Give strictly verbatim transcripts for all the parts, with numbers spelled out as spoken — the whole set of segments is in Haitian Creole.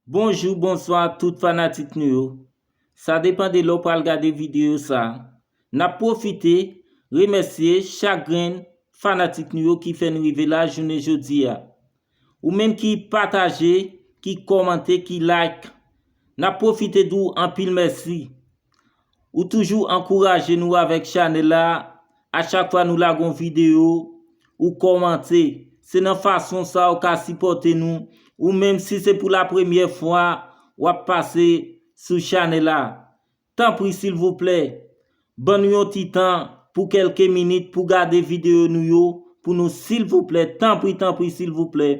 Bonjou, bonswa tout fanatik nou yo. Sa depann de lè w pral gade videyo sa. N ap pwofite remèsye chak grenn fanatik nou yo ki fè n rive la jounen jodi a. Ou menm ki pataje, ki kòmante, ki like, n ap pwofite di w anpil mèsi. Ou toujou ankouraje nou avèk chanèl la. A chak fwa nou lage yon videyo, ou kòmante. Se nan fason sa ou ka sipòte nou. Ou menm si se pou la premyè fwa w ap pase sou chanèl la, tanpri silvouplè, ban nou yon ti tan pou kèlke minit pou gade videyo nou yo pou nou silvouplè, tanpri, tanpri silvouplè.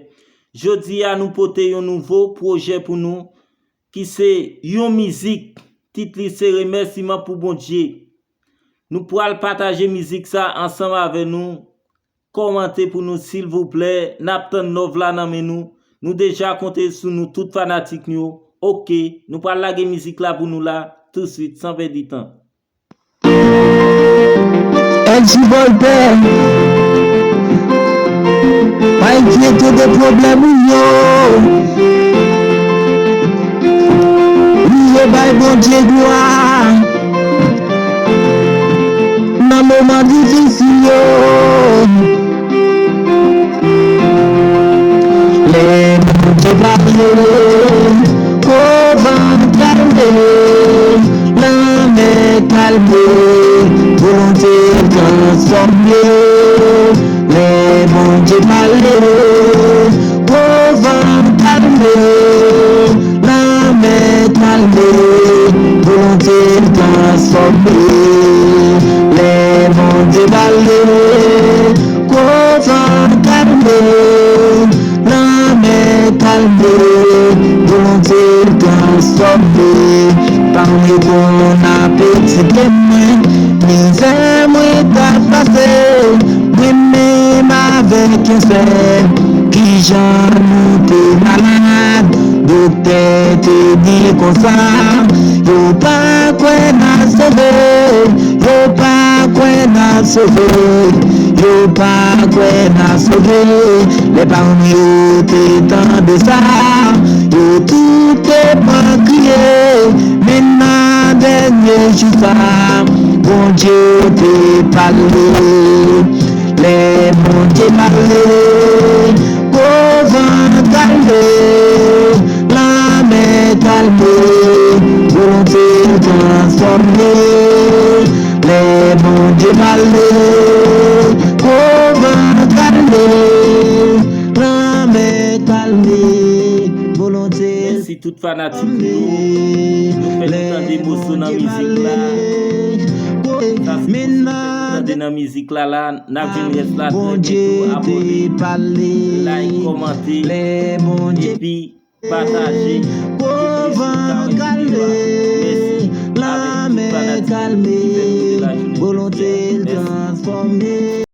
Jodi a nou pote yon nouvo pwojè pou nou ki se yon mizik. Tit li se Remèsiman pou Bondye. Nou pral pataje mizik sa ansanm avè nou. Kòmante pou nou silvouplè. N ap tann love la nan men nou. Nou deja konte sou nou tout fanatik nou yo. Oke, nou pral lage mizik la pou nou la touswit san pèdi tan. M C Voltaire, pa enkyete de pwoblèm ou yo. Priye bay Bondye glwa nan moman difisil yo. Lè Bondye pale, gwo van kalme, lanmè kalme, volonte l transfòme. Lè Bondye pale, gwo van kalme, lanmè kalme, volonte l transfòme. Lè Bondye pale, gwo van kalme, lanmè kalme, volonte l transfòme. Pa m reponn apeti mwen, mizè mwen t ap pase, mwen menm avèk yon sè. Kijan nou te malad, doktè te di konsa, yo pa kwè n a sove, yo pa kwè n a sove, yo pa kwè n a sove. Lè paran mwen yo te tande sa, yo tout te pran kriye, men nan dènye jou sa, Bondye te pale. Lè Bondye pale, gwo van kalme, lanmè kalme, volonte l transfòme. Lè Bondye pale, gwo van kalme, lanmè kalme, volonte l. Mèsi tout fanatik nou. Nou fè nou tande moso nan mizik la. Sa se moso nou fè nou tande nan mizik la la. N ap jwenn rès la trè byento. Abòne, like, kòmante, epi pataje. Mèsi avèk tout fanatik ki fè nou rive la jounen jodi a. Mèsi.